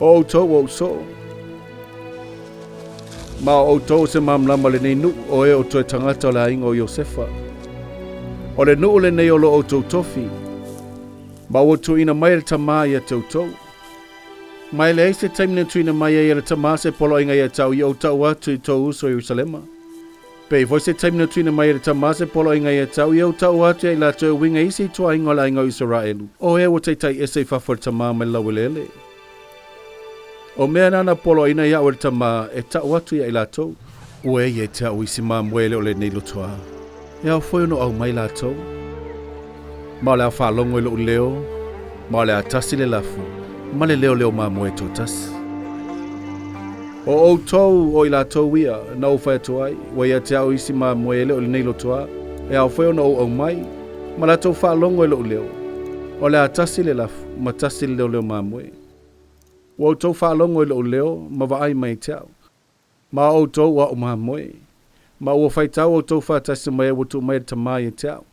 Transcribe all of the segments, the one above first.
O outou ua ou soo. Ma o outou o se malamalama o lenei nuu, o e o toe tagata o le aiga o Iosefa. O le nuu lenei o lo outou tofi, ma ua tuuina mai e le Tamā ia te outou. Ma e leai se taimi na tuuina mai ai e le Tamā se poloaiga ia te au ia ou tau atu i tou uso i Ierusalema. Pe i ai foi se taimi na tuuina mai e le Tamā se poloaiga ia te au ia ou tau atu ia i latou e uiga i isi ituaiga o le aiga o Isaraelu, o e ua taitai ese i fafo e le Tamā mai le laueleele. O mea na na poloaiina ia au e le Tamā e tau atu ia i latou. Ua e ia te au isi mamoe e le o lenei lotoā, e ao foi ona ou aumai latou. Ma o le a faalogo i lou leo, ma o le a tasi le lafu, ma le leoleo mamoe toatasi. O outou o i latou ia, na ou fai atu ai, ua ia te au isi mamoe e le o lenei lotoā, e ao foi ona ou aumai, ma latou faalogo i lou leo, o le a tasi le lafu, ma tasi le leoleo mamoe. Ua outou faalogo i lou leo, ma vaai mai te au. Ma o outou o a'u mamoe, ma ua faitau outou faatasi ma e ua tuu mai e le Tamā ia te au.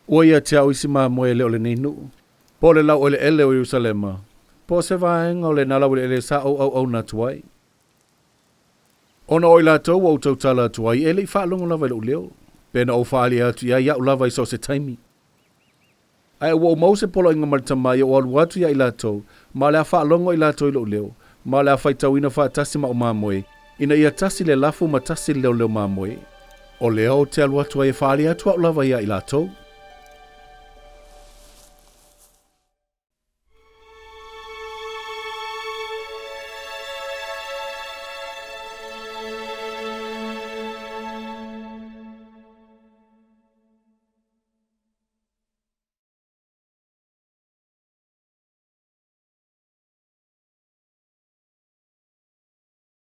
Ua ia te au isi mamoe e le o lenei nuu, po o le laueleele o Ierusalema, po o se vaega o lena laueleele sa ou auauna atu ai. Ona o i latou ua ou tautala atu ai, e le i faalogo lava i lou leo, pe na ou faaali atu i ai iaʻu lava i so o se taimi. Ae ua ou maua se poloaiga mai le Tama ia ou alu atu ia i latou, ma o le a faalogo i latou i lou leo, ma o le a faitauina faatasi ma au mamoe, ina ia tasi le lafu ma tasi le leoleo mamoe. O lea ou te alu atu ai e faaali atu au lava ia i latou.